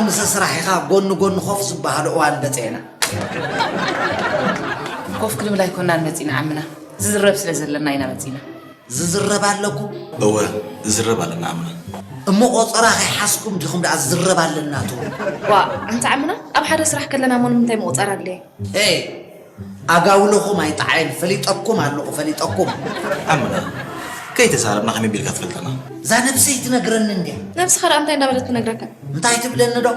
ምስ ስራሕ ኢኻ ጎኒ ጎኒ ኮፍ ዝበሃሉ እዋን በፂሕና። ኮፍ ክንብል ኣይኮናን መፂና ዓምና፣ ዝዝረብ ስለ ዘለና ኢና መፂና። ዝዝረብ ኣለኩም? እወ፣ ዝዝረብ ኣለና ዓምና። እሞ ቆፀራ ከይሓዝኩም ዲኹም ደኣ ዝዝረብ ኣለና ትብሉ? ዋ፣ ኣንታ ዓምና፣ ኣብ ሓደ ስራሕ ከለና እሞ ንምንታይ ምቑፃር ኣድለየ? ኤ፣ ኣጋውሎኹም ኣይጠዓየን፣ ፈሊጠኩም ኣለኹ፣ ፈሊጠኩም። ዓምና፣ ከይተዛረብና ከመይ ቢልካ ትፈልጠና? እዛ ነብሰይ ትነግረኒ እንድያ። ነብስኻ ደኣ እንታይ እንዳበለት ትነግረካ? እንታይ ትብለኒ ዶ?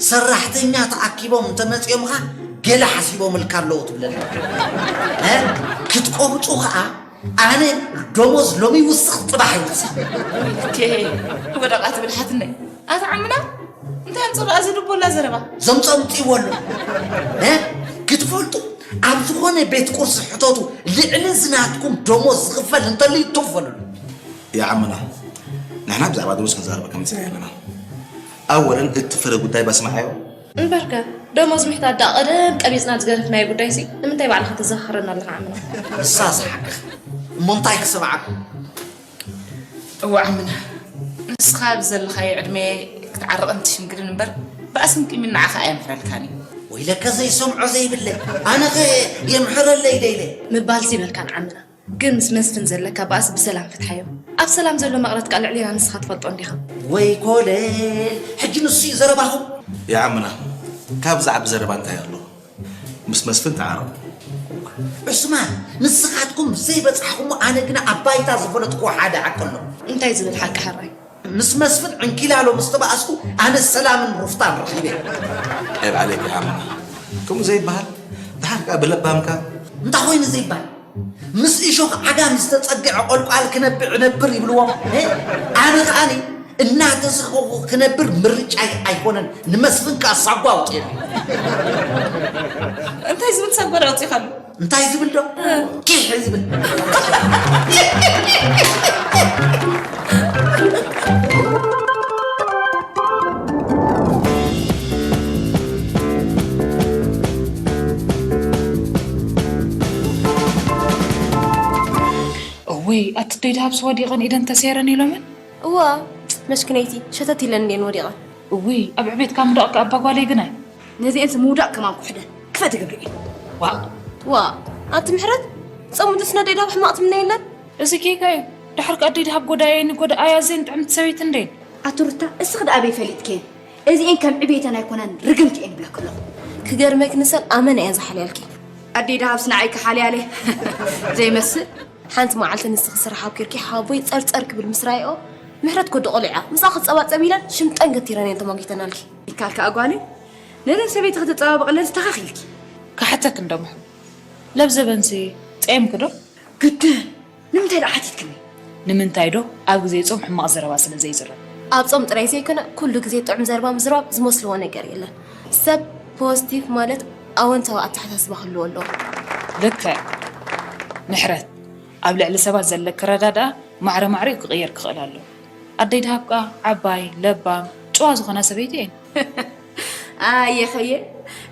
ሰራሕተኛ ተኣኪቦም እንተመፂኦምኻ ገለ ሓሲቦምልካ ኣለዉ ትብለኒ። እ? ክትቆብጡ ኸዓ ኣነ ደሞዝ ሎሚ ይውስኽ፣ ፅባሕ ይውስኽ። ኦኬ፣ ወደቓ ትብል ሓትነይ። ኣታ ዓምና፣ እንታይ ኣምፅኡ ደኣ እዚ ድቦላ ዘረባ? ዘምፅኦ ኣምፅእዎ ኣሎ። እ? ክትፈልጡ፣ ኣብ ዝኾነ ቤት ቁርሲ ሕተቱ፣ ልዕሊ እዚ ናትኩም ደሞዝ ዝኽፈል እንተልዩ ትኽፈልሉ። ያ ዓምና፣ ንሕና ብዛዕባ ደሞዝ ክንዛረበካ መፂና ኣለና። ኣወለን እቲ ፍረ ጉዳይ ባስማዓዮ። እምበርከ፣ ደሞዝ ምሕታት ደኣ ቀደም ቀቢፅና ዝገደፍናዮ ጉዳይሲ ንምንታይ ባዕልኻ ተዘኻኽረና ኣለኻ ዓምና? ንሳ ዝሓቅኽ። እሞ እንታይ ክሰምዓኩም? እወ ዓምና፣ ንስኻ ብዘለኻዮ ዕድመ ክትዓርቕን ትሽምግልን እምበር፣ ባእስን ቂምን ንዓኻ ኣየምሕረልካን እዩ። ወይለከ ዘይሰምዖ ዘይብለ፣ ኣነኸ የምሕረለይ ደይለ። ምባልሲ ይበልካን ዓምና፣ ግን ምስ መስፍን ዘለካ ባእሲ ብሰላም ፍትሓዮ። ኣብ ሰላም ዘሎ መቕረት ከኣ ልዕሌና ንስኻ ትፈልጦ እንዲኻ። ወይ ኮለል፣ ሕጂ ንሱ እዩ ዘረባኹም። ያ ዓምና፣ ካብ ዛዕባ ዘረባ እንታይ ኣሎ? ምስ መስፍን ተዓረቑ። ዑስማን፣ ንስኻትኩም ዘይበጻሕኩሞ፣ ኣነ ግና ኣብ ባይታ ዝፈለጥኩዎ ሓደ ሓቂ ኣሎ። እንታይ ዝብል ሓቂ ሕራይ? ምስ መስፍን ዕንኪላሎ ምስ ተባኣስኩ፣ ኣነ ሰላምን ሩፍታን ረኺበ። ዒብ ዓለይክ ዓምና። ከምኡ ዘይበሃል። ደሓር ከኣ ብለባምካ። እንታይ ኮይኑ ዘይበሃል? ምስ እሾኽ ዓጋም ዝተጸግዐ ቆልቋል ክነብዕ ነብር ይብልዎ። እ? ኣነ ከኣኒ እናተሰኸኹ ክነብር ምርጫይ ኣይኮነን። ንመስፍን ከኣ ሳጓ ኣውፅኤሉ። እንታይ ዝብል ሳጓ ኣውፂኻሉ? እንታይ ዝብል ዶ? እ። ኪሕ ዝብል። እውይ፣ ኣቲ ደይ ደሃብስ ወዲቐን ኢደን ተሰይረን ኢሎመን? እዋ፣ መስኪነይቲ፣ ሸተት ኢለን እንድየን ወዲቐን። እውይ፣ ኣብ ዕቤትካ ምውዳቕ ከኣ እባ ጓለይ ግናይ። ነዚኤንስ ምውዳቕ ከማን ኩሕደን ክፈ ትገብሪ እየን። ዋእ። ዋእ፣ ኣቲ ምሕረት፣ ጸሙንትስ ነደይ ደሃብ ሕማቕ ትምነየለን? እዚ ጌጋ እዩ። ድሓር ከኣ ኣደይ ደሃብ ጎዳየኒ፣ ጎዳኣያ ዘን ጥዕምቲ ሰበይቲ እንዴን። ኣቲ ሩታ፣ እስኺ ደኣ ኣበይ ፈሊጥክየን? እዚኤን ከም ዕቤተን ኣይኮናን፣ ርግምቲ እየን ይብለኪ ኣለኹ። ክገርመኪ ንሰን ኣመና እየን ዝሓልያልኪ። ኣደይ ደሃብስ ንዓይ ክሓልያለይ ዘይመስል። ሓንቲ መዓልቲ ንስኺ ስራሕ ኣብኪርኪ ሓወቦይ ጸርጸር ክብል ምስ ራእየኦ፣ ምሕረት ከወድቆ ልዕያ ምስኣ ክጸባጸብ ኢለን ሽምጠን ገቲረን እየን ተሟጊተናልኪ። ይካል ከኣ ጓለይ፣ ነዘን ሰበይቲ ከተጸባብቕለን ዝተኻኺልኪ። ክሓተክ እንዶ ምሕሩ፣ ለብዘበንሲ ጸየምኪ ዶ? ግድን! ንምንታይ ደኣ ሓቲትክኒ? ንምንታይ ዶ? ኣብ ግዜ ጾም ሕማቕ ዘረባ ስለ ዘይዝረብ። ኣብ ጾም ጥራይ ዘይኮነ፣ ኩሉ ግዜ ጥዑም ዘረባ ምዝራብ ዝመስልዎ ነገር የለን። ሰብ ፖዚቲቭ ማለት ኣወንታዊ ኣተሓሳስባ ክህልዎ ኣለዎ። ልክዕ። ምሕረት፣ ኣብ ልዕሊ ሰባት ዘለኪ ረዳድኣ ማዕረ ማዕሪኡ ክቕየር ክኽእል ኣለዎ። ኣደይ ደሃብ ከኣ ዓባይ፣ ለባም፣ ጭዋ ዝኾና ሰበይቲ እየን። ኣየኸየ፣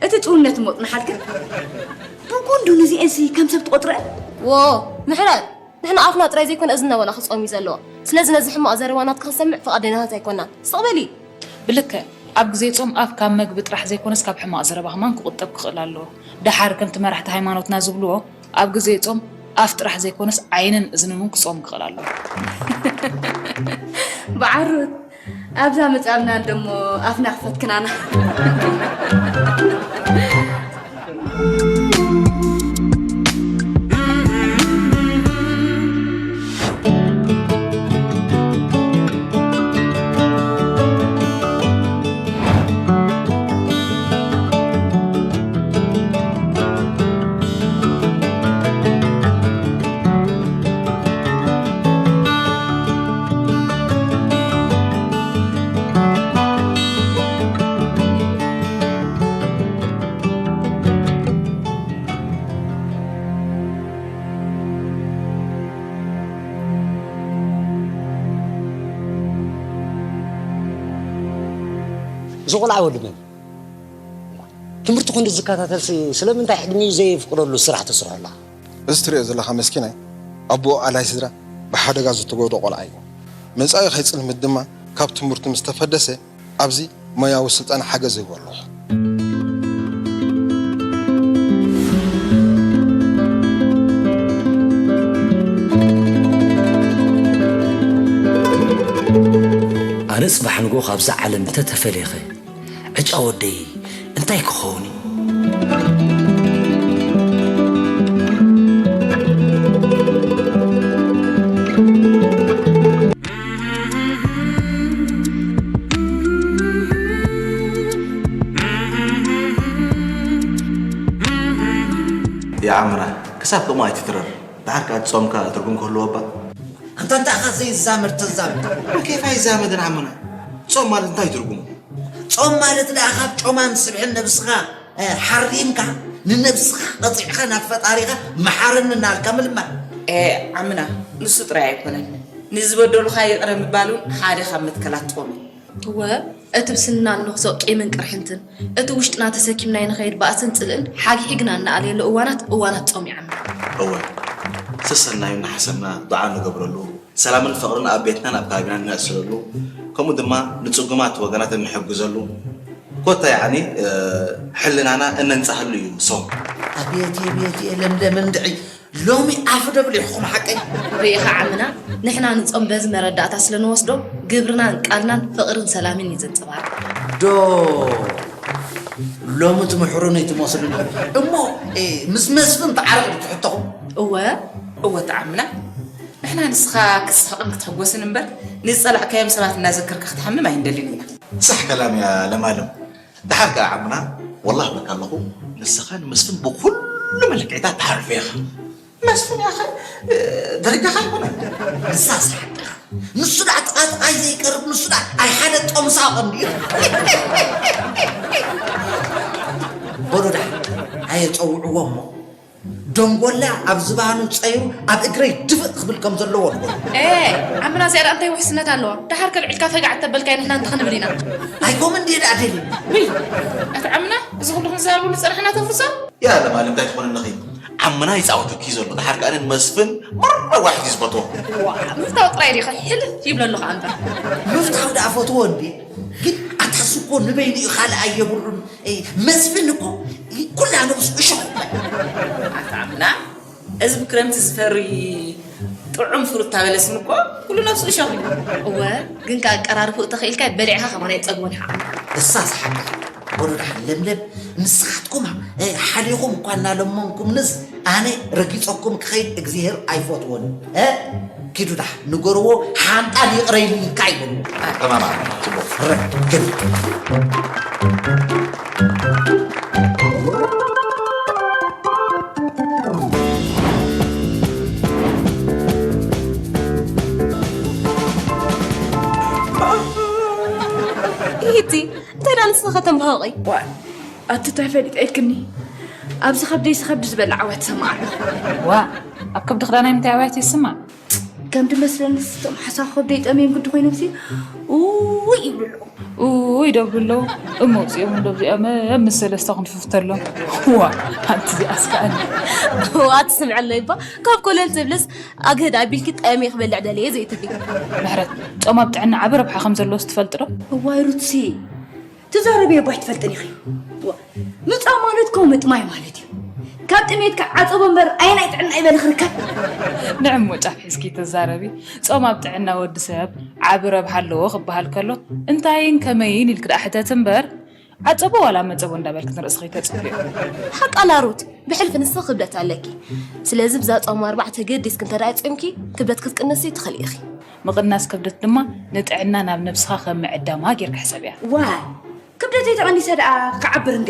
እቲ ጭውነት እሞ ጽንሓልክን። ብጉንዱ ንዚኤንሲ ከም ሰብ ትቖጽረን? ዎ፣ ምሕረት፣ ንሕና ኣፍና ጥራይ ዘይኮነ እዝንና ዋላ ክጾም እዩ ዘለዎ። ስለዚ ነዚ ሕማቕ ዘረባ ናትኪ ክንሰምዕ ፍቓደኛታት ኣይኮናን። ስቕ በሊ። ብልክዕ፣ ኣብ ግዜ ጾም ኣፍ ካብ መግቢ ጥራሕ ዘይኮነስ ካብ ሕማቕ ዘረባ ከማን ክቑጠብ ክኽእል ኣለዎ። ደሓር ከምቲ መራሕቲ ሃይማኖትና ዝብልዎ፣ ኣብ ግዜ ጾም ኣፍ ጥራሕ ዘይኮነስ ዓይንን እዝንን እውን ክጾም ክኽእል ኣለዎ። ብዓሩት፣ ኣብዛ መጻምና እንዶ እሞ ኣፍና ክፈትክናና። እዚ ቆልዓ ወዲ መን? ትምህርቲ ክንዲ ዝከታተልሲ ስለምንታይ ዕድሚኡ ዘየፍቅደሉ ስራሕ ትስርሖ ኣለኻ? እዚ ትሪኦ ዘለኻ መስኪናይ ኣቦኡ ኣላይ ስድራ ብሓደጋ ዝተጎድኦ ቆልዓ እዩ። መጻኢ ከይጽልምት ድማ ካብ ትምህርቱ ምስ ተፈደሰ ኣብዚ ሞያዊ ስልጠና ሓገዝ ይህቡ ኣለኹ። ኣነ ጽባሕ ንግሆ ካብዛ ዓለም እንተተፈለየኸ ዕጫ ወደይ እንታይ ክኸውን እዩ? ይዓምና ክሳብ ከምኡ ኣይትትረር። ደሓር ከኣ ጾምካ ትርጉም ክህልዎ እባ። ኣንታ እንታይ ኢኻ ዘይዛመድ ተዛመድ? ብኬፍ ኣይዛመድን ዓምና። ጾም ማለት እንታይ ትርጉሙ? ጾም ማለት ደኣ ካብ ጮማን ስብሕን ነብስኻ ሓሪምካ ንነብስኻ ቀጺዕካ ናብ ፈጣሪኻ መሓረኒ እናበልካ ምልማን። ኤእ ዓምና፣ ንሱ ጥራይ ኣይኮነን፣ ንዝበደሉኻ ይቕረ ምባል እውን ሓደ ካብ መትከላት ጾም እዩ። እወ፣ እቲ ብስንና እንወኽሶ ቂምን ቅርሕንትን፣ እቲ ውሽጥና ተሰኪምናዮ ንኸይድ ባእስን ጽልእን ሓግሒግና እንኣልየሉ እዋናት እዋናት ጾም እዩ ዓምና። እወ፣ ሰሰናዩ እናሓሰብና ዱዓ እንገብረሉ፣ ሰላምን ፍቕርን ኣብ ቤትናን ኣብ ከባቢናን እነእስረሉ፣ ከምኡ ድማ ንጽጉማት ወገናት እንሕግዘሉ፣ ኮታ ያዕኒ ሕልናና እነንጻህሉ እዩ ሶም። ኣቤት የቤት የለምለም እንድዒ ሎሚ ኣፍ ዶ ብሊሕኹም ሓቀይ። ርኢኻ ዓምና ንሕና ንጾም በዚ መረዳእታ ስለ ንወስዶ ግብርናን ቃልናን ፍቕርን ሰላምን እዩ ዘንጸባርቕ። ዶ ሎሚ ትምሕሩኒ ትመስሉኒ እሞ ምስ መስፍን ተዓረቕ ትሕተኹም። እወ እወ ተዓምና ንሕና ንስኻ ክትስሕቕን ክትሕጎስን እምበር ንዝጸላእካዮም ሰባት እናዘከርካ ክትሓምም ኣይንደልን ኢና። صح كلام يا لمالم። ደሓር ከኣ ዓምና ወላሂ እብለካ ኣለኹ ንስኻ ንመስፍን ብኹሉ መልክዕታት ትሓልፎ ኢኻ። መስፍን ያኸ ደረጃኻ ኣይኮነን። ንሳስ ሓቅኻ። ንሱ ደኣ ጥቓ ጥቓይ ዘይቀርብ ንሱ ደኣ ኣይሓደ ጦምሳቕ እንድዩ። በሉ ደሓር ኣየጸውዕዎ እሞ ደንጎላ ኣብ ዝባኑ ጸይሩ ኣብ እግረይ ድፍእ ክብል ከም ዘለዎ ንበሎ። ኤ ዓምና እዚኣ ደኣ እንታይ ውሕስነት ኣለዋ? ደሓር ከልዒልካ ፈጋዕ እተበልካዮ ንሕና እንታይ ክንብል ኢና? ኣይኮምን ድየ ደኣ ደልዩ። ውይ ኣቲ ዓምና እዚ ኩሉ ክንዛረበሉ ዝጸናሕና ተፍርሶ? ያ ለማለም እንታይ ትኾነኒ ኺ ዓምና ይጻወተኪ ዘሎ ደሓር ከኣ ንመስፍን መረዋሕቲ ዝፈትዎ። ምፍታው ጥራይ ዲኻ ሕልፍ ይብለሉ ኸኣ እምበር። ምፍታው ደኣ ፈትዎ እንዴ ግን ኣታ እሱ እኮ ንበይኑ እዩ ካልእ ኣየብሉን። መስፍን እኮ ኩላ ነብሱ እሾኽ። ኣታ ዓምና እዚ ብክረምቲ ዝፈሪ ጥዑም ፍሩታ በለስን እኮ ኩሉ ነብሱ እሾኽ እዩ። እወ ግን ከኣ ኣቀራርብኡ ተኽኢልካ በሊዕኻ ከማን ኣይትጸግቦን ኢኻ ዓምና። እሳስ ሓቅኻ በሉ ደሓን ለምለም ንስኻትኩም ሓሊኹም እኳ እናለመንኩምንስ ኣነ ረጊጸኩም ክኸይድ እግዚኣብሄር ኣይፈትዎን። ኪዱ ደሓን ንገርዎ ሓንጣል ይቕረ ኢሉኒ እንካ ይበሉ። ተማማዕ ጽቡቕ። ረክብ ኢቲ እንታይ ደኣ ንስኺ ከተንባህቒ? ዋእ ኣቲ እንታይ ፈሊጠክኒ ኣብዚ ከብደይሲ ከብዲ ዝበልዕ ኣውያት ይሰምዓ ኣለኹ። ዋእ ኣብ ከብድኺ ደኣ ናይ ምንታይ ኣውያት ይስማዕ? ከም ድመስለኒ እቶም ሓሳኹ ከብደይ ጠምዮም ግዲ ኮይኖምሲ ኡይ ይብሉ ኣለዉ። ኡይ ይደብሉ ኣለዉ እሞ እዚኦም እንዶ እዚኦም ምስ ሰለስተ ክንፍፍ ተሎም ዋእ ኣንቲ እዚኣስ ከኣ። ዋእ ኣቲ ስምዕለይ እባ ካብ ኮለል ትብልስ ኣግህድ ኣቢልኪ ጠምየ ክበልዕ ደልየ ዘይትብሊ። ምሕረት ጾም ኣብ ጥዕና ዓቢ ረብሓ ከም ዘለዎስ ትፈልጢ ዶ? እዋይ ሩትሲ ትዛረብዮ እባ ኣይትፈልጥን ኢኺ። ምጻም ማለት እኮ ምጥማይ ማለት እዩ። ካብ ጥሜትካ ዓጸቦ እምበር ኣየናይ ጥዕና እዩ በሊ ክርከብ። ንዕሞ ጫፍ ሒዝኪ ትዛረቢ። ጾም ኣብ ጥዕና ወዲ ሰብ ዓቢ ረብሓ ኣለዎ ክበሃል ከሎ እንታይን ከመይን ኢልኪ ደኣ ሕተቲ እምበር ዓጸቦ ዋላ መጸቦ እንዳበልኪ ንርእስኺ ተጽፍዮ። ሓቃ ኣላ ሩት፣ ብሕልፊ ንስኺ ክብደት ኣለኪ። ስለዚ ብዛ ጾም ኣርብዓ ተገዲስኪ እንተ ደኣ ጾምኪ ክብደት ክትቅንሲ ትኽእሊ ኢኺ። ምቕናስ ክብደት ድማ ንጥዕና ናብ ነብስኻ ከም ምዕዳማ ጌርካ ሕሰብያ። ዋይ ክብደተይ ተቐኒሰ ደኣ ክዓብር እንዴ?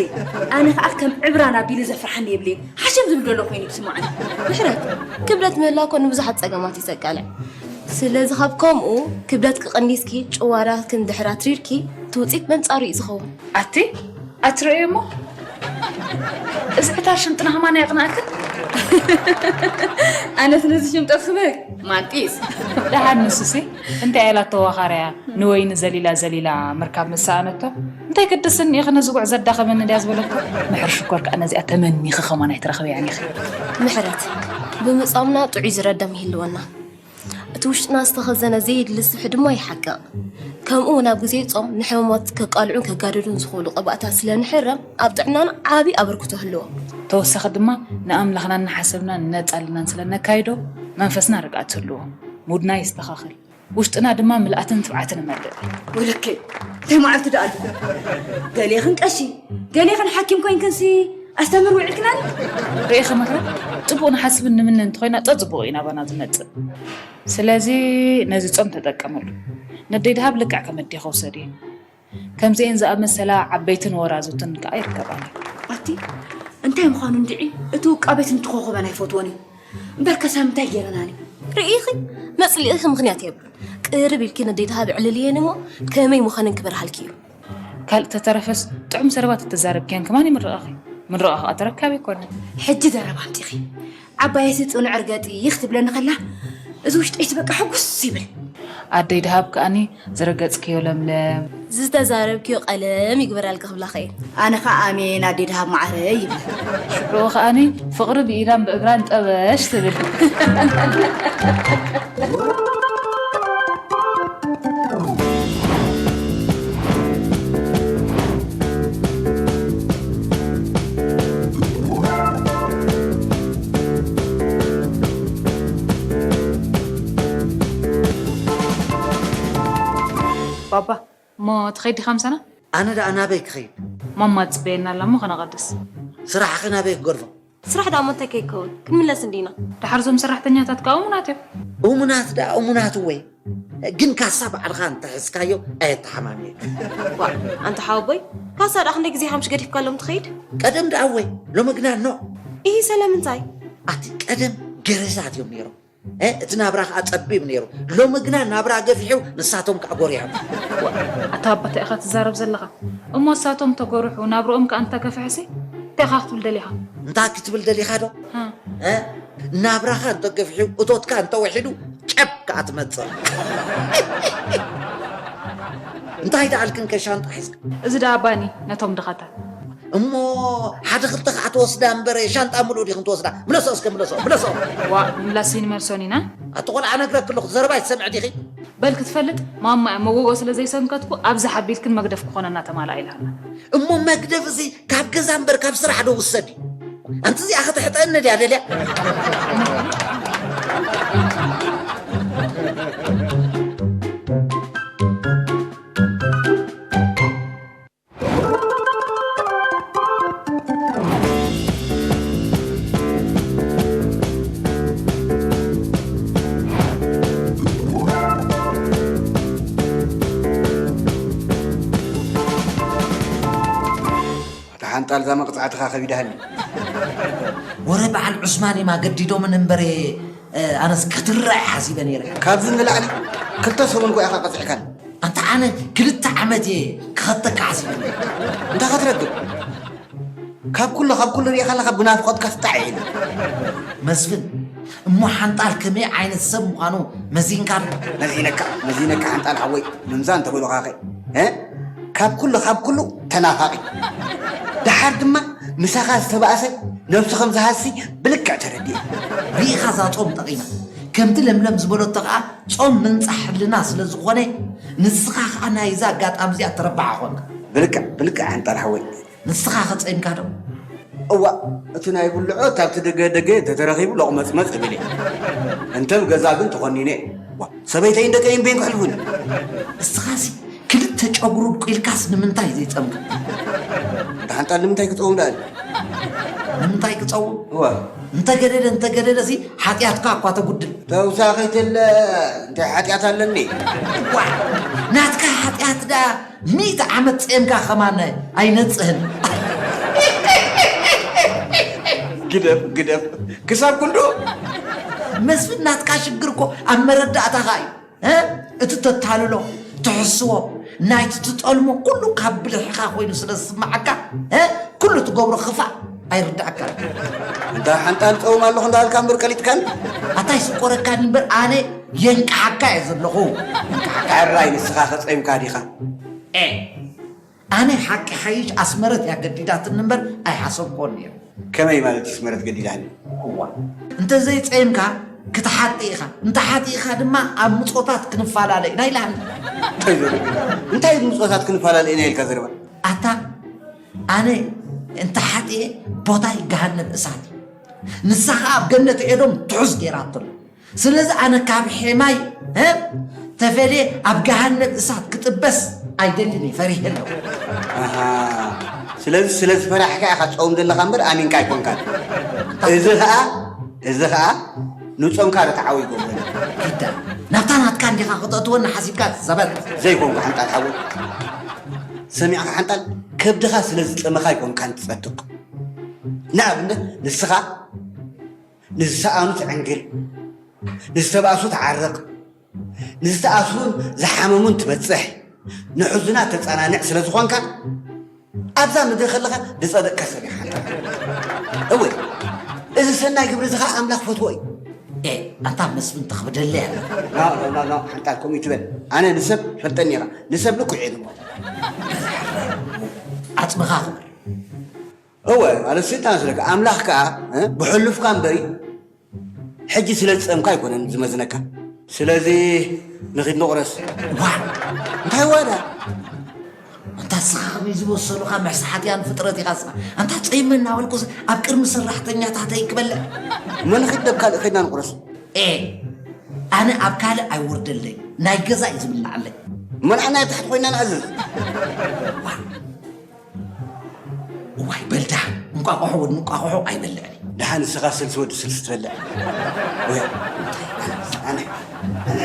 ኣነ ኸኣ ከም ዕብራን ኣቢሉ ዘፍርሓኒ የብለይን። ሓሸም ዝብል ዘሎ ኮይኑ እዩ ዝስምዓኒ። ምሕረት፣ ክብደት ምህላው እኮ ንብዙሓት ጸገማት እዩ ዘቃልዕ። ስለዚ ካብ ከምኡ ክብደትኪ ቀኒስኪ ጭዋዳትኪ ንድሕር ኣትሪርኪ እቲ ውጽኢት በንጻሩ እዩ ዝኸውን። ኣቲ ኣትርእዮ እሞ እዚ ዕታር ሽምጥና ኸማን ኣየቕንኣክን። ኣነስ ነዚ ሽምጠት ክበክ ማንጢስ። ደሓን ንሱሲ እንታይ ኢላ ተዋኻርያ ንወይኒ ዘሊላ ዘሊላ ምርካብ ምስ ሰኣነቶ እንታይ ግድስኒ ኢኺ ነዚ ጉዕ ዘዳኸመኒ ድያ ዝበለቶ። ምሕር ሽኮር ከኣ ነዚኣ ተመኒኺ ኸማን ኣይትረኽብያን ኢኺ። ምሕረት ብምጻምና ጥዑይ ዝረደም ይህልወና። እቲ ውሽጥና ዝተኸዘነ ዘየድሊ ስብሒ ድማ ይሓቅቕ። ከምኡ እውን ኣብ ግዜ ጾም ንሕማማት ከቃልዑን ከጋድዱን ዝኽእሉ ቅብኣታት ስለ ንሕረም ኣብ ጥዕናና ዓቢ ኣበርክቶ ህልዎ። ተወሳኺ ድማ ንኣምላኽና እናሓሰብና ንነጻልናን ስለ ነካይዶ መንፈስና ርግኣት ህልዎ፣ ሙድና ይስተኻኸል፣ ውሽጥና ድማ ምልኣትን ትብዓትን እመልእ። ወለከ እንታይ መዓልቲ ደኣ ኣሎ? ገሌኽን ቀሺ ገሌኽን ሓኪም ኮይንክንሲ ኣስተምህር ውዒልክናኒ። ርእየ ከመኽረ ጽቡቕ ንሓስብን ንምነ እንተኾይና ጸጽቡቕ እዩ ናባና ዝመጽእ። ስለዚ ነዚ ጾም ተጠቀመሉ። ነደይ ድሃብ ልክዕ ከም ኣዴኻ ውሰድዮ። ከምዚአን ዝኣመሰላ ዓበይትን ወራዙትን ከኣ ይርከባና። ኣቲ እንታይ ምዃኑ እንድዒ እቲ ውቃቤት እንትኾኾበን ኣይፈትዎን እዩ። እምበር ከሳብ እንታይ ገይረናኒ? ርኢኺ መጽሊኢኺ ምኽንያት የብሉን። ቅርብ ኢልኪ ነደይ ድሃብ ዕልልየን እሞ ከመይ ምዃነን ክበርሃልኪ እዩ። ካልእ ተተረፈስ ጥዑም ዘረባ ተተዛረብክያን ከማን ይምርቐኺ። ምርቓ ከኣ ተረካቢ ኣይኮነን። ሕጂ ዘረባ ኣምጺኺ። ዓባየሲ ጽኑዕ ርገጢ ክትብለኒ ከላ፣ እዚ ውሽጠይሲ በቃ ሕጉስ ይብል። ኣደይ ደሃብ ከኣኒ ዝረገጽክዮ ለምለም። ዝተዛረብክዮ ቀለም ይግበራልኪ ክብላኸ እየ። ኣነ ኸኣ ኣሜን ኣደይ ደሃብ መዓረይ ይብል። ሽዑ ከኣኒ ፍቕሪ ብኢዳን ብእግራን ጠበሽ ትብል። ባባ፣ እሞ ትኸይድ ዲኻ ምሳና? ኣነ ደኣ ናበይ ክኸይድ? ማማ ትጽበየና ኣላ እሞ ከነቐድስ። ስራሕኺ ናበይ ክገድፎ? ስራሕ ደኣ እሞ እንታይ ከይከውን? ክንምለስ እንዲና። ደሓር እዞም ሰራሕተኛታት ከኣ እሙናት እዮም። እሙናት ደኣ እሙናት እወ። ግን ካሳ ባዕልኻ እንተሒዝካዮ ኣየተሓማምየካ። ዋ፣ ኣንታ ሓወቦይ፣ ካሳ ደኣ ክንደይ ግዜ ሓሙሽ ገዲፍካሎም ትኸይድ? ቀደም ደኣ እወ፣ ሎሚ ግና ኖ። ኢሂ፣ ሰለምንታይ? ኣቲ ቀደም ገረዛት እዮም ነይሮም። እ፣ እቲ ናብራ ከኣ ጸቢብ ነይሩ። ሎሚ ግና ናብራ ገፊሑ፣ ንሳቶም ከኣ ጎሪሖም። ዋ፣ ኣታ ኣባ እንታይ ኢኻ ትዛረብ ዘለኻ? እሞ ንሳቶም ተጎርሑ፣ ናብርኦም ከኣ እንተገፍሐሲ፣ እንታይ ኢኻ ክትብል ደሊኻ? እንታይ ክትብል ደሊኻ ዶ? ሃ። እ፣ ናብራኻ እንተገፊሑ፣ እቶትካ እንተወሒዱ፣ ጨብ ከኣ ትመጽእ። እንታይ ደኣልክን ከ ሻንጣ ሒዝካ? እዚ ደኣ ባኒ ነቶም ድኻታት። እሞ ሓደ ክልተ ከዓ ትወስዳ እምበር ሻንጣ ምሉእ ዲኽን ትወስዳ? ምለሶ እስከ ምለሶ፣ ምለሶ። ዋ፣ ምምላስ ይንመልሶን ኢና። ኣቲ ቆልዓ ነግረኪ ኣለኹ፣ ዘረባ ይትሰምዕ ዲኺ? በል ክትፈልጥ፣ ማማ እያ መጎጎ ስለ ዘይሰንከትኩ፣ ኣብዚ ሓቢልክን መግደፍ ክኾነና ተማልኣ ኢላና። እሞ መግደፍ እዚ ካብ ገዛ እምበር ካብ ስራሕ ዶ ውሰድ እዩ? ኣንቲ እዚኣ ከተሕጠአኒ ድያ ደልያ? ኣታ ሓንጣል፣ እዛ መቕጻዕትኻ ከቢዳሃኒ። ወረ በዓል ዑስማን እማ ገዲዶምን እምበር፣ ኣነስ ክትረዕ ሓሲበ ነይረ። ካብዚ ንላዕሊ ክልተ ሰሙን እኮ ኢኻ ቀጺዕካኒ። ኣንታ ኣነ ክልተ ዓመት እየ ክኸተካ ሓሲበ ነይረ። እንታይ ክትረክብ? ካብ ኩሉ፣ ካብ ኩሉ ሪኢኻ ኣለኻ ብናፍቖትካ ትጣዕ ኢለ። መስፍን፣ እሞ ሓንጣል ከመይ ዓይነት ሰብ ምዃኑ መዚንካ ዶ? መዚነካ፣ መዚነካ ሓንጣል ሓወይ፣ ምምዛን ተበሉኻኸ፣ እ? ካብ ኩሉ፣ ካብ ኩሉ ተናፋቒ። ደሓር ድማ ምሳኻ ዝተባእሰ ነብሱ ከም ዝሃሲ ብልክዕ ተረዲኤ። ርኢኻ እዛ ጾም ጠቒማ። ከምቲ ለምለም ዝበለቶ ኸኣ ጾም ምንጻሕ ሕልና ስለ ዝኾነ፣ ንስኻ ኸኣ ናይዛ ኣጋጣሚ እዚኣ ተረባሕ ኾንካ። ብልክዕ፣ ብልክዕ ሓንጣል ሓወይ። ንስኻ ኸ ጸይምካ ዶ? እዋእ፣ እቲ ናይ ብልዖ ካብቲ ደገ ደገ እንተተረኺቡ ሎቕመጽመጽ እብል እየ። እንተ ኣብ ገዛ ግን ተኾኒነ እየ። ዋ፣ ሰበይተይን ደቀይን በይን ክሕልፉኒ። እስኻሲ ክልተ ጨጉሩ ድቁ ኢልካስ ንምንታይ ዘይጸምካ? እንተ ሓንጣል ንምንታይ ክጸውም ደኣ? ንምንታይ ክጸውም? እዋ። እንተ ገደደ፣ እንተ ገደደሲ ሓጢኣትካ እኳ ተጉድል። ተውሳኺትለ እንታይ ሓጢኣት ኣለኒ? ዋ፣ ናትካ ሓጢኣት ደኣ ሚእቲ ዓመት ጸምካ ኸማን ኣይነጽህን። ግደፍ፣ ግደፍ። ክሳብ ክንዱ? መስፍን፣ ናትካ ሽግር እኮ ኣብ መረዳእታኻ እዩ። እ? እቲ ተታልሎ፣ ትሕስዎ፣ ናይቲ ትጠልሞ ኩሉ ካብ ብልሕኻ ኮይኑ ስለ ዝስምዓካ፣ እ? ኩሉ ትገብሮ ክፋእ ኣይርድኣካን። እንታ ሓንጣል ጸውም ኣለኹ እንዳበልካ እምበር ቀሊጥካኒ። ኣታ ኣይስቆረካን እምበር ኣነ የንቅሓካ እየ ዘለኹ። የንቅሓካ። ሕራይ ንስኻ ከጸይምካ ዲኻ? ኤ፣ ኣነ ሓቂ ሓይሽ ኣስመረት እያ ገዲዳትኒ እምበር ኣይሓሰብኩዎን ነይረ። ከመይ ማለት ኣስመረት ገዲዳኒ? እዋ፣ እንተዘይጸይምካ ክትሓጢ ኢኻ። እንተ ሓጢእኻ ድማ ኣብ ምጾታት ክንፈላለ ኢና ኢላኒ። እንታይ ዘረባ? እንታይ ምጾታት ክንፈላለ ኢና ኢልካ ዘረባ? ኣታ ኣነ እንተ ሓጢኤ ቦታይ ገሃነብ እሳት እዩ። ንሳ ኸኣ ኣብ ገነት ኤዶም ትሑዝ ገይራቶ ኣላ። ስለዚ ኣነ ካብ ሔማይ፣ እ፣ ተፈልየ ኣብ ገሃነብ እሳት ክጥበስ ኣይደልን እየ፣ ፈሪሐ ኣለኹ። ኣሃ፣ ስለዚ ስለ ዝፈራሕካ ኢኻ ትጸውም ዘለኻ እምበር ኣሚንካ ኣይኮንካን። እዚ ኸኣ፣ እዚ ኸኣ ንጾምካ ርትዓዊ ይገብሮ። ኪዳ፣ ናብታ ናትካ እንዲኻ ክተእትወኒ ሓሲብካ ዘበት። ዘይኮንኩ ሓንጣል ሓወይ። ሰሚዕካ ሓንጣል፣ ከብድኻ ስለ ዝጸመኻ ኣይኮንካን ትጸድቕ። ንኣብነት ንስኻ ንዝሰኣኑ ትዕንግል፣ ንዝተባእሱ ትዓርቕ፣ ንዝተኣስሩን ዝሓመሙን ትበጽሕ፣ ንሕዙናት ተጸናንዕ ስለ ዝኾንካ፣ ኣብዛ ምድሪ ከለኻ ዝጸደቕካ ሰብ ኢኻ። እወ፣ እዚ ሰናይ ግብሪ እዚ ኸኣ ኣምላኽ ፈትዎ እዩ። ኤ፣ ኣንታ መስፍን ተኽብደለይ ኣላ። ኖ፣ ኖ፣ ኖ፣ ኖ፣ ሓንጣል ከምኡ ይትበል። ኣነ ንሰብ ይፈልጠኒ ኢኻ። ንሰብ ልኩዕ እየ ዝብሎ። ዓጽምኻ ክቡር። እወ፣ ማለት ስልጣን ስለካ ኣምላኽ ከኣ፣ እ፣ ብሕሉፍካ እምበሪ፣ ሕጂ ስለ ዝጸምካ ኣይኮነን ዝመዝነካ። ስለዚ ንኺድ ንቑረስ። ዋ! እንታይ ዋዳ? ኣንታ ንስኻ ከመይ ዝበሰሉኻ መሳሓትያን ፍጥረት ኢኻ ንስኻ። ኣንታ ጸይመ እናበልኩስ ኣብ ቅድሚ ሰራሕተኛታተይ ክበልዕ? እሞ ንኺድ ናብ ካልእ ኸይድና ንቑረስ። ኤ፣ ኣነ ኣብ ካልእ ኣይወርደለይ። ናይ ገዛ እዩ ዝብልዓለይ። እሞ ንዓና ኣብ ታሕቲ ኮይና ንኣዝዝ። ዋ! እዋይ በል ደሓን፣ እንቋቑሖ ወዲ እንቋቑሖ ኣይበልዕን እዩ። ደሓን ንስኻ ስልሲ ወዲ ስልሲ ትበልዕ። ወይ፣ ኣነ፣ ኣነ፣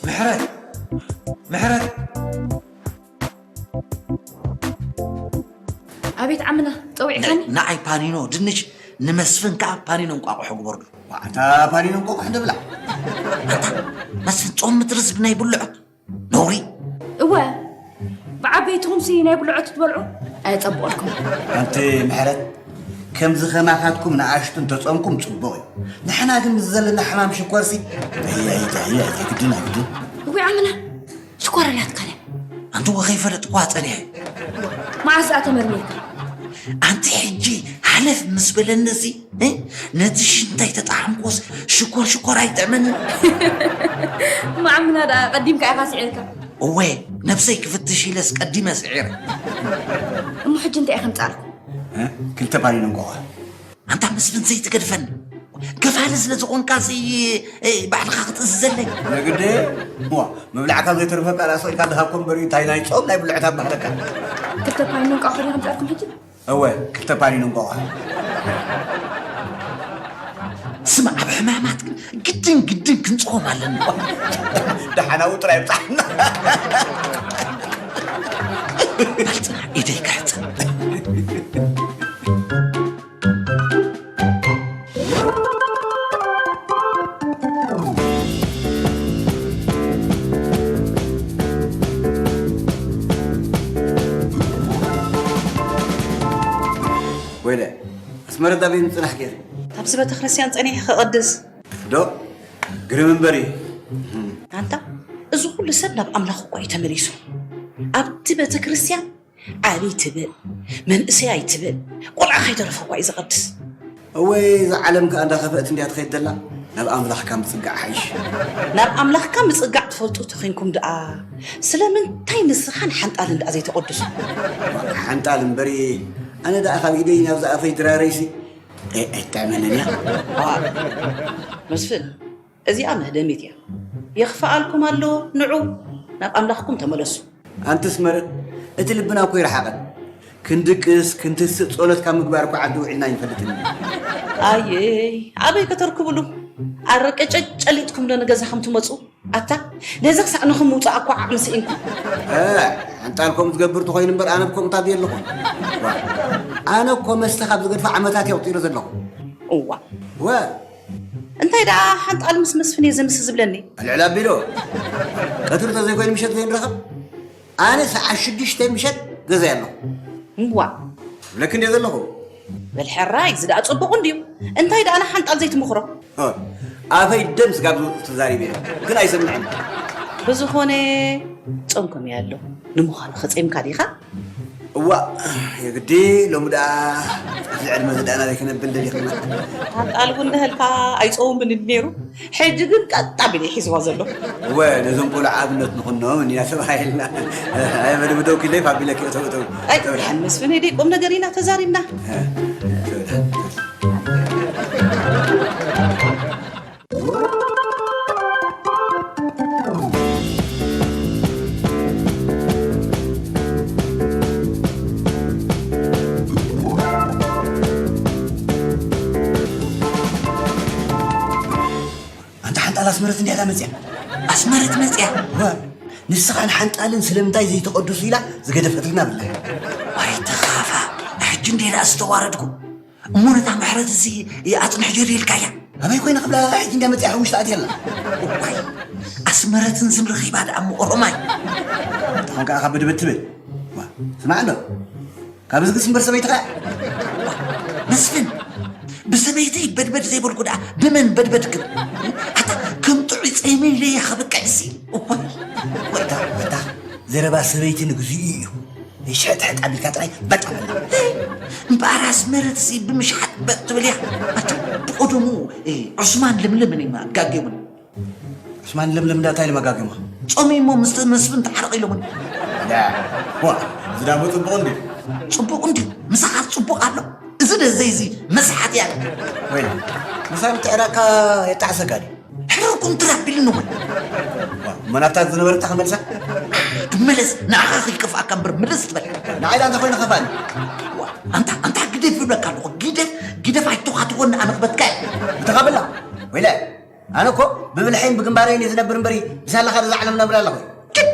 ምሕረት! ምሕረት! ኣቤት ዓምና፣ ጸዊዕካኒ? ንዓይ ፓኒኖ ድንሽ፣ ንመስፍን ከኣ ፓኒኖ እንቋቑሖ ግበርሉ። ዋዕታ ፓኒኖ እንቋቑሖ ንብላዕ። ኣታ መስፍን፣ ጾም ምድሪ ዝብናይ ብልዖት። ነውሪ። እወ፣ ብዓበይትኹምሲ ናይ ብልዖት ትበልዑ? ኣየጸብቐልኩም። ኣንቲ ምሕረት፣ ከምዚ ከማኻትኩም ንኣሽቱ እንተጾምኩም ጽቡቕ እዩ። ንሕና ግን ምስ ዘለና ሕማም ሽኮርሲ፣ ኣይ፣ ኣይ፣ ኣይ፣ ኣይ፣ ኣይግድን፣ ኣይግድን። እወ፣ ዓምና፣ ሽኮር ኣላትካለ። ኣንቲ እወ ከይፈለጥኩዋ ጸኒሐ። መዓስ ደኣ ተመርሚርካ? ኣንቲ ሕጂ ሓለፍ ምስ በለኒ እዚ፣ እ? ነቲ ሽንታይ ተጠዓምኩስ ሽኮር ሽኮር ኣይጥዕመንን። መዓምና ደኣ ቀዲምካ ኢኻ ስዒርካ። እወ፣ ነብሰይ ክፍትሽ ኢለስ ቀዲመ ስዒረ። እሞ ሕጂ እንታይ ኢኻ ምጻልኩ? እ? ክልተ ፓኒን እንቋቑሖ። ኣንታ መስፍን ዘይትገድፈኒ። ገፋለ ስለ ዝኾንካ ሲ፣ እ፣ ባዕልኻ ክትእዝዘለይ። የግዲ? እዋ፣ ምብላዕካ ዘይተርፈካ ራስ ኢልካ ድሃብኮ እምበር እንታይ ናይ ጾም ናይ ብልዕታት ባህለካ? ክልተ ፓኒን እንቋቑሖ ዲኻ ምጻልኩም ሕጂ? እወ፣ ክልተ ፓኒን እንቋቑሖ። ስማዕ፣ ኣብ ሕማማት ግን ግድን ግድን ክንጽሆም ኣለና። ደሓናዊ ጥራይ ብጻሕና። በል ጽናሕ፣ ኢደይ ክሕጽብ። ወይለ፣ ኣስመረት ኣበይ ምጽናሕ ገይሩ? ኣብዚ ቤተክርስትያን ጸኒሐ ክቕድስ። ዶ? ግርም እምበር እዩ። ኣንታ፣ እዚ ኩሉ ሰብ ናብ ኣምላኽ እኳ እዩ ተመሊሱ። ኣብቲ ቤተክርስትያን ዓብይ ትብል፣ መንእሰይ ኣይትብል፣ ቆልዓ ከይተረፈ እኳ እዩ ዝቐድስ። እወይ፣ እዛ ዓለም ከኣ እንዳኸፍአት እንድያ ትኸይድ ዘላ። ናብ ኣምላኽካ ምጽጋዕ ሓይሽ። ናብ ኣምላኽካ ምጽጋዕ ትፈልጡ ተኾይንኩም ደኣ፣ ስለምንታይ ንስኻን ሓንጣልን ደኣ ዘይተቐድሱ? ሓንጣል እምበሪ፣ ኣነ ደኣ ካብ ኢደይ ናብዛ ኣፈይ ድራረይሲ፣ ኣይ-፣ ኣይትጥዕመንን እያ። ኣዋ፣ መስፍን፣ እዚኣ መህደሚት እያ። የኽፍኣልኩም ኣሎ፣ ንዑ፣ ናብ ኣምላኽኩም ተመለሱ። ኣንቲ ኣስመረት፣ እቲ ልብና እኮ ይርሓቐን። ክንድቅስ፣ ክንትስእ፣ ጸሎት ካብ ምግባር እኮ ዓዲ ውዒልና ኣይንፈልጥን። ኣየይ፣ ኣበይ ከተርክብሉ? ኣረቀጨጭ ጨሊጥኩም ዶ ንገዛኹም ትመጹ? ኣታ፣ ነዚ ክሳዕ ንኹም ምውጻእ እኮ ዓቕሚ ስኢንኩም። እ፣ ሓንጣል ከምኡ ዝገብር ተኾይኑ እምበር ኣነ ብከምኡ ታብየ ኣለኹ። ዋ፣ ኣነ እኮ መስተ ካብ ዝገድፈ ዓመታት እየ ኣቑጺረ ዘለኹ። እዋ። ወ። እንታይ ደኣ ሓንጣል ምስ መስፍን እየ ዘምስ ዝብለኒ? ኣልዕል ኣቢሎ። ቀትሪ ተዘይኮይኑ ምሸት ዘይንራኸብ? ኣነ ሰዓት ሽዱሽተ ምሸት ገዛይ ኣለኹ። እዋ። ብለክ እንደ ዘለኹ። በል ሕራይ፣ እዚ ደኣ ጽቡቕ እንድዩ። እንታይ ደኣ ንሓንጣል ዘይትምኽሮ? ኦ፣ ኣፈይ ደም ስጋብ ዝውጽእ ተዛሪበ እየ። ግን ኣይሰምዕን። ብዝኾነ፣ ጾምኩም እየ ኣሎ። ንምዃኑ ኸጺምካ ዲኻ? እዋ፣ የግዲ ሎሚ ደኣ ኣብዚ ዕድመ እዚ ደኣ ናበይ ክነብል ደሊኽና? ሓንጣል እውን ደህልካ ኣይጸውምን ነይሩ። ሕጂ ግን ቀጥ ኣቢሉ እዩ ሒዝዋ ዘሎ። እወ፣ ነዞም ቆልዑ ኣብነት ንኹኖም እንዲና ተባሂልና። ኣይ፣ መደብ ደው ኪለይ ፋቢለ ክእተው እተው። ኣይ፣ ተው። ደሓን መስፍን፣ ደይ ቁም ነገር ኢና ተዛሪብና። እ፣ ተው። ኣንታ ሓንጣል ኣስመረት እንድያ እታ መጽያ። ኣስመረት መጽያ? እወ፣ ንስኻን ሓንጣልን ስለምንታይ ዘይተቐድሱ ኢላ ዝገደፈትልና ብላ። ወይ ተኻፋ፣ ሕጂ እንዴ ደኣ ዝተዋረድኩ። እሞ ነታ ምሕረት እዚ ኣጽንሕ ጀር ኢልካያ? ኣበይ ኮይነ ክብላ ሕጂ እንድያ መጽያ ውሽጢ ኣትየላ። እዋይ፣ ኣስመረትን ዝም ረኺባ ደኣ እሞ ኦሮማይ። ተኾንካ ኢኻ ብድብድ ትብል። ዋ፣ ስማዕ ኣሎ። ካብ ዝግስ እምበር ሰበይትኻ። መስፍን፣ ብሰበይተይ በድበድ ዘይበልኩ ደኣ ብመን በድበድ ክብል? ኣታ ከም ጥዑይ ጸይመ ኢለ እየ ከብቅዕሲ። እዋይ፣ እዋይ። ወታ፣ ወታ፣ ዘረባ ሰበይቲ ንግዚኡ እዩ። ይሽሕጥሕጥ ኣቢልካ ጥራይ በጥ ኣበላ። እምበኣር ኣስመረትሲ ብምሽሓጥ በጥ ትብል እያ። ኣታ ብቐደሙ፣ እ፣ ዑስማን ለምለምን እዮም ኣጋግዮምኒ። ዑስማን ለምለም ዳ እንታይ ኢሎም ኣጋግዮምኻ? ጾመይ እሞ ምስ መስፍን ተዓረቕ ኢሎምኒ። ያ፣ ዋ፣ እዚ ዳሞ ጽቡቕ እንድዩ። ጽቡቕ እንድዩ፣ ምሳኻ ጽቡቕ ኣሎ። እዚ ደዘይ እዚ መስሓት እያ። ወይ፣ ምሳይ ምትዕራቕካ የጣዕሰካ ድዩ? ሕርር ኩንትር ኣቢልኒ ወይ። ዋ፣ እሞ ናብታ ዝነበረታ ክመልሳ? ክመለስ፣ ንዓኻ ከይከፍኣካ እምበር ምልስ ትበል። ንዓይ ዳ እንታይ ኮይኑ ከፋኒ? ዋ፣ ኣንታ፣ ኣንታ ግደፍ ይብለካ ኣለኹ። ግደፍ፣ ግደፍ ኣይተኻትኾኒ ኣመኽበትካ እየ። ብተኻብላ? ወይለ፣ ኣነ እኮ ብብልሐይን ብግንባረይን እየ ዝነብር እምበሪ፣ ብሳላኻ ነዛ ዓለም ነብር ኣለኹ። ችድ!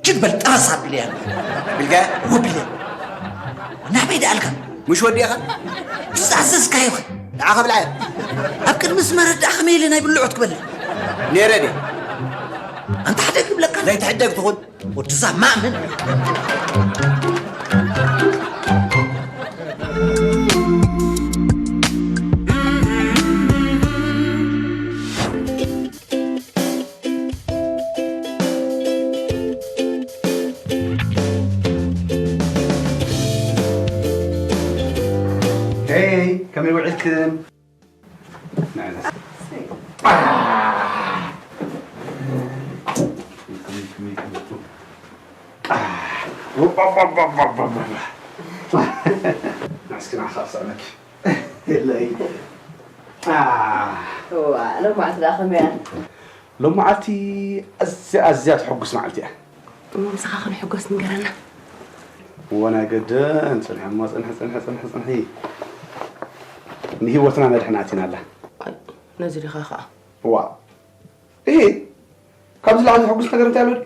ችድ በል፣ ጠረስ ኣቢለያ። ቢልካ? ወቢለ። ናበይ ደኣልካ? ምሽ ወዲእኻ? ዝኣዘዝካዮ ኸ? ንዓኻ ብልዓዮ። ኣብ ቅድሚ ዝመረድ ደኣ ከመይ ኢለ ናይ ብልዑ ትክበለይ? ነይረ ድየ? ኣንታ ሕደግ ይብለካ። ዘይትሕደግ ትኹን። ወድዛ ማእምን። ሄይ፣ ከመይ ውዒልክን? ንዓና። ናስኪ ንዓኻ ክስዕመኪ። የለይ። ዋ፣ ሎማዕቲ ደኣ ከመይ እያ? ሎማዓልቲ ኣዝያ፣ ኣዝያ ተሐጉስ መዓልቲ እያ። እሞ ምሳኻ ክንሕጎስ ንገረና። እወ፣ ናይ ገደን ጽንሒ እሞ፣ ጽንሒ፣ ጽንሒ፣ ጽንሒ፣ ጽንሒ። ንህይወትና መድሕን ኣቲናላ። ኣይ፣ ነዚ ዲኻ ኸኣ? እዋ። እሂ፣ ካብዚ ላዕሊ ዘሐጉስ ነገር እንታይ ኣሎ ድዩ?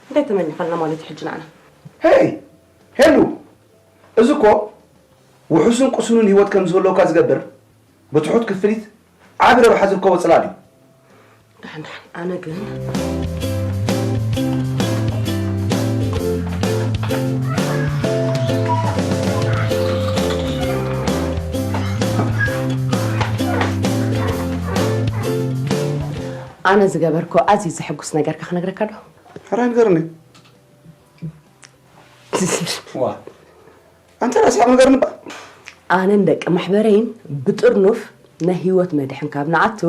እንታይ ተመኒኻልና ማለት እዩ ሕጂ ንዓና? ሄይ፣ ሄሉ፣ እዚ እኮ ውሑስን ቁስኑን ህይወት ከም ዝህልወካ ዝገብር ብትሑት ክፍሊት ዓቢ ረብሓ ዝርከቦ ጽላል እዩ። ደሓን ደሓን፣ ኣነ ግን ኣነ ዝገበርኮ ኣዝዩ ዘሐጉስ ነገርካ ክነግረካ ዶ? ሕራይ ንገርኒ። ዋ። ኣንተ ራስኻ ነገር ንባ። ኣነን ደቂ ማሕበረይን ብጥርኑፍ ናይ ህይወት መድሕን ካብ ንኣቱ።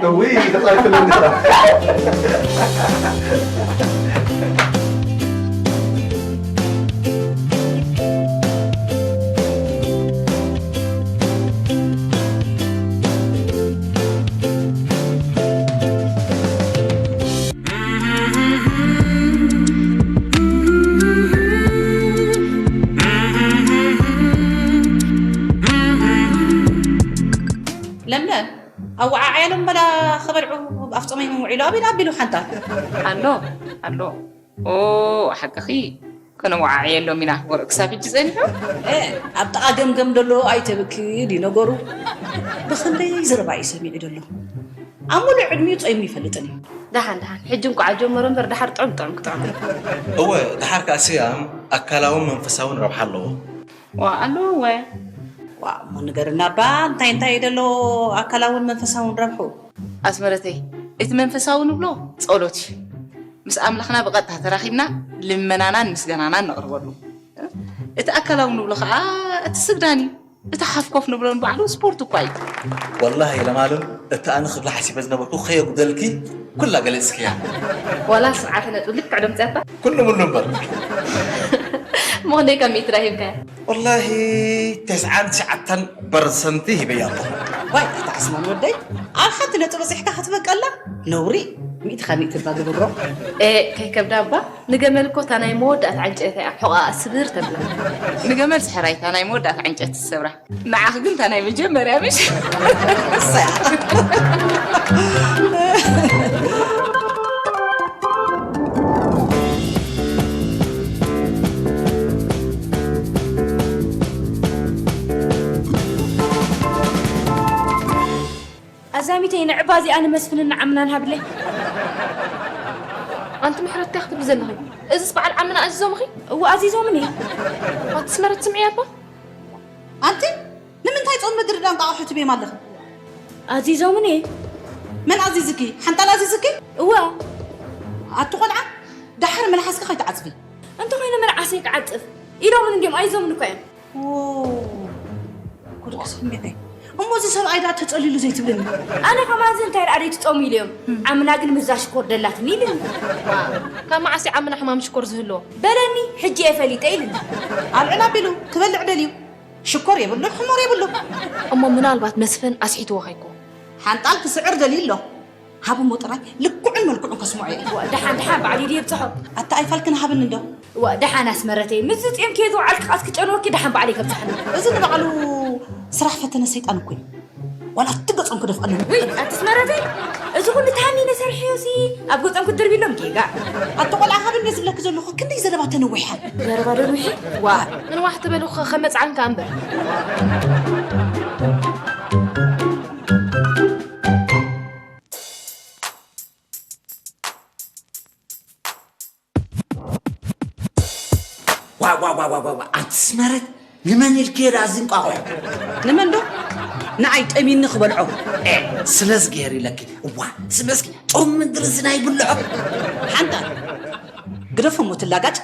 እውይ፣ ተጻሪፍልኒ። ለምለም፣ ኣወዓዕያሎም በላ፣ ክበልዑ ኣፍጾመይ ምውዒሉ ኣቢሉ ኣቢሉ ሓንታ። ኣሎ፣ ኣሎ። ኦ፣ ሓቅኺ፣ ከነወዓዕየሎም ኢና። ወርቂ ክሳብ ሕጂ ጸኒሑ? እ፣ ኣብ ጥቓ ገምገም ደሎ ኣይተብኪ ድዩ ነገሩ? ብኽንደይ ዘረባ እዩ ሰሚዑ ደሎ። ኣብ ሙሉእ ዕድሚኡ ጾይሙ ይፈልጥን እዩ። ደሓን ደሓን፣ ሕጂ እንኳዕ ጀመሮ እምበር፣ ደሓር ጥዑም ጥዑም ክጥዕም። እወ፣ ደሓር ከኣ ስያም ኣካላውን መንፈሳውን ረብሓ ኣለዎ። ዋ ኣለዎ። ወ ዋ እሞ ንገርና እባ፣ እንታይ እንታይ እዩ ደሎ ኣካላውን መንፈሳውን ረብሑ? ኣስመረተይ፣ እቲ መንፈሳዊ ንብሎ ጸሎት እዩ። ምስ ኣምላኽና ብቐጥታ ተራኺብና ልመናናን ምስጋናናን ነቕርበሉ። እቲ ኣካላዊ ንብሎ ኸዓ እቲ ስግዳን እዩ። እቲ ሓፍ ኮፍ ንብሎ ንባዕሉ ስፖርት እኳ እዩ። ወላሂ ለማለም፣ እቲ ኣነ ክብላ ሓሲበ ዝነበርኩ ከየጉደልኪ ኩላ ገሊጽክያ። ዋላ ስርዓተ ነጥቢ ልክዕ ዶ ኣምጺኣታ? ኩሉ ሙሉ እምበር። ሞንዴ ከም ሚእቲ ራሂብካያ? ወላሂ ተስዓን ትሽዓተን ፐርሰንቲ ሂበያ ኣለኹ። ዋይ ኣታ ዓስማን ወደይ፣ ኣብ ሓንቲ ነጥቢ በጺሕካ ክትበቀላ ነውሪ። ሚእቲ ካብ ሚእቲ እባ ግብሮ። ኤ ከይከብዳ እባ። ንገመል እኮ እታ ናይ መወዳእታ ዕንጨታ እያ ሕቖኣ ስብር ተብላ። ንገመል ስሕራይ እታ ናይ መወዳእታ ዕንጨቲ ትሰብራ። ንዓኺ ግን እታ ናይ መጀመርያ ምሽ? ኣዛሚተይ ንዕባ እዚኣ ንመስፍንን ንዓምናን ሃብለይ። ኣንቲ ምሕረት እንታይ ክትብሊ ዘለኺ? እዝስ በዓል ዓምና ኣዚዞምኺ? እወ ኣዚዞምኒ። ኣቲ ስመረት ስምዕያ እባ። ኣንቲ ንምንታይ ጾም ምድሪ ዳንቃቑሑ ትቤም ኣለኺ? ኣዚዞምኒ። መን ኣዚዝኪ? ሓንጣል ኣዚዝኪ? እወ። ኣቲ ቆልዓ ደሓር መልሓስኪ ከይትዓጽፊ። እንተኾይነ መልዓሰይ ክዓጽፍ ኢሎምኒ እንድዮም ኣዚዞምኒ እኮ እዮም። ጉድ ክስሚዐይ። እሞ እዚ ሰብኣይ ደኣ ተጸሊሉ ዘይትብልኒ? ኣነ ከማንዚ እንታይ ደኣ ደይትጸሙ ኢለዮም። ዓምና ግን ምስዛ ሽኮር ደላትኒ ኢልኒ። ካብ መዓስ እዩ ዓምና ሕማም ሽኮር ዝህልዎ? በለኒ፣ ሕጂ እየ ፈሊጠ ኢልኒ። ኣልዕል ኣቢሉ ክበልዕ ደልዩ። ሽኮር የብሉን ሕሞር የብሉን። እሞ ምናልባት መስፍን ኣስሒትዎ ከይኮ? ሓንጣል ክስዕር ደልዩ ኣሎ። ሃብሞ ጥራይ ልክዑን መልክዑን ከስምዖ እየ። ዋእ ደሓን ደሓን ባዕለይ ድየ ብፅሖ። ኣታ ኣይፋልክን ሃብኒ እንዶ። ዋእ ደሓን ኣስመረተይ ምስ ዝፅዮምኪ እየ ዝወዓልኩ ኻስኪ ጨንወኪ ደሓን ባዕለይ ከብፅሐኒ። እዚ ንባዕሉ ስራሕ ፈተነ ሰይጣን እኮ እዩ። ዋላ ኣብቲ ገፆም ክደፍኣሎም። ውይ ኣቲ ኣስመረተይ እዚ ኩሉ ተሃኒነ ሰሪሐዮሲ ኣብ ገፆም ክትድርብይሎም ጌጋ። ኣቲ ቆልዓ ሃብኒ እየ ዝብለኪ ዘለኹ ክንደይ ዘረባ ተነዊሓ። ዘረባ ዶ ንውሒ? ዋእ። ንንዋሕ ትበሉ ከመፅዓንካ እምበር። ዋዋዋዋዋ ኣንቲ ስመረት ንመን ኢልክዮ ደኣ እዚ እንቋቑሖ? ንመን ዶ? ንዓይ ጠሚኒ ክበልዖ። ኤ ስለዚ ገይር ኢለኪ። እዋ ስመስኪ ጡም ምድሪ እዚ ናይ ብልዖ። ሓንታ ግደፎ እሞ ትላጋጭ።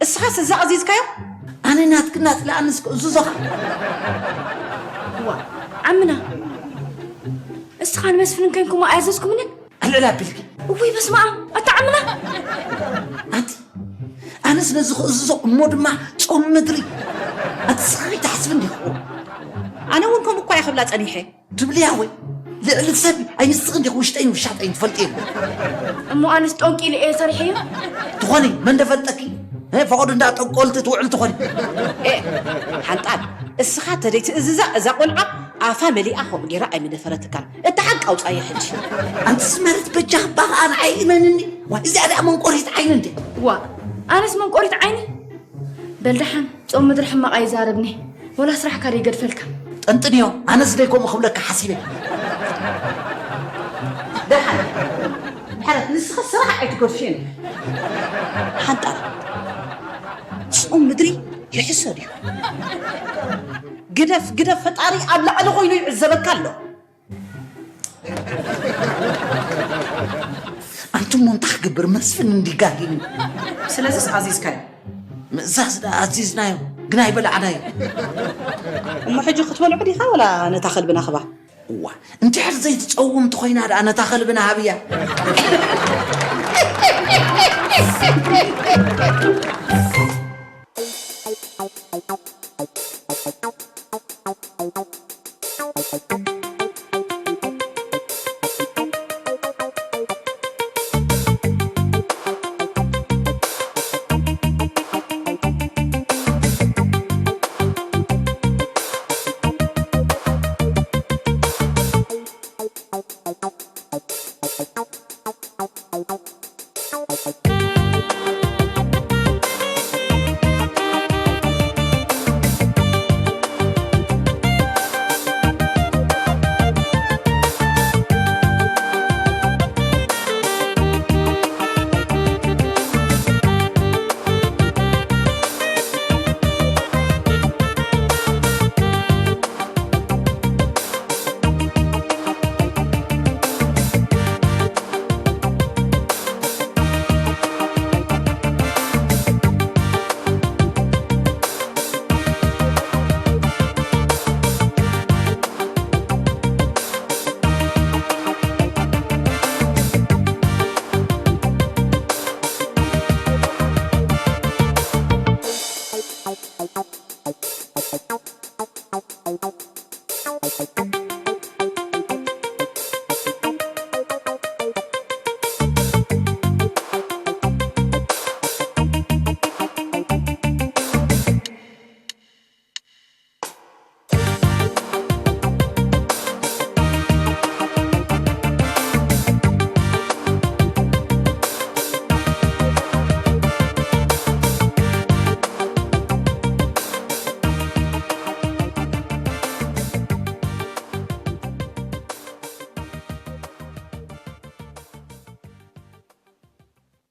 እስኻስ እዛ ኣዚዝካዮ? ኣነ ናትኪ ናትለኣንስ ክእዝዞኻ። እዋ ዓምና እስኻን መስፍንን ከንኩሞ ኣያዘዝኩምንን? ኣልዕል ኣቢልኪ። እውይ በስመ ኣብ ኣታ ዓምና። ኣንቲ ኣነስ ነዚ ክእዝዞ እሞ ድማ ጾም ምድሪ ኣንቲ ስኻ ከይትሓስቢ እንዲኹ። ኣነ እውን ከምኡ እኳ እየ ክብላ ጸኒሐ። ትብልያ ወይ ልዕሊ ሰብ ኣይንስኽ እንዲኹ ውሽጠይን ውሻጠይን ትፈልጥዮ። እሞ ኣነስ ጠንቂለ እየ ሰሪሐዮ። ትኾኒ መን ደፈልጠኪ ፈቐዶ እንዳ ጠንቆልቲ ትውዕል ትኾኒ። ሓንጣል እስኻ ተደይ ትእዝዛ እዛ ቆልዓ ኣፋ መሊኣ ከምኡ ገይራ ኣይምደፈረትካን። እታ ሓቂ ኣውጻየ ሕጂ። ኣንቲ ስመረት በጃ ባኻ ንዓይ እመንኒ። ዋ እዚኣ ደኣ መንቆሪት ዓይኒ እንዴ። ዋ ኣነስ መንቆሪት ዓይኒ? በል ደሓን ጾም ምድሪ ሕማቕ ኣይዛረብኒ። ወላ ስራሕካ ደይገድፈልካ። ጠንጥንዮ ኣነስ ደይ ከምኡ ክብለካ ሓሲበ። ደሓን ምሕረት ንስኺ ስራሕ ኣይትገድፍዮን። ሓንጣል ጾም ምድሪ ይሕሰብ እዩ። ግደፍ ግደፍ ፈጣሪ ኣብ ላዕሊ ኮይኑ ይዕዘበካ ኣሎ። ኣንቱሞ እንታይ ክገብር መስፍን እንዲጋጊኒ። ስለዚስ ኣዚዝካዮ። ምእዛዝ ደኣ ኣዚዝናዮ ግን ኣይበላዕናዮ። እሞ ሕጂ ክትበልዖ ዲኻ ወላ ነታ ከልብና ክባ? እዋ እንድሕር ዘይትጸውም እንተኾይና ደኣ ነታ ከልብና ሃብያ።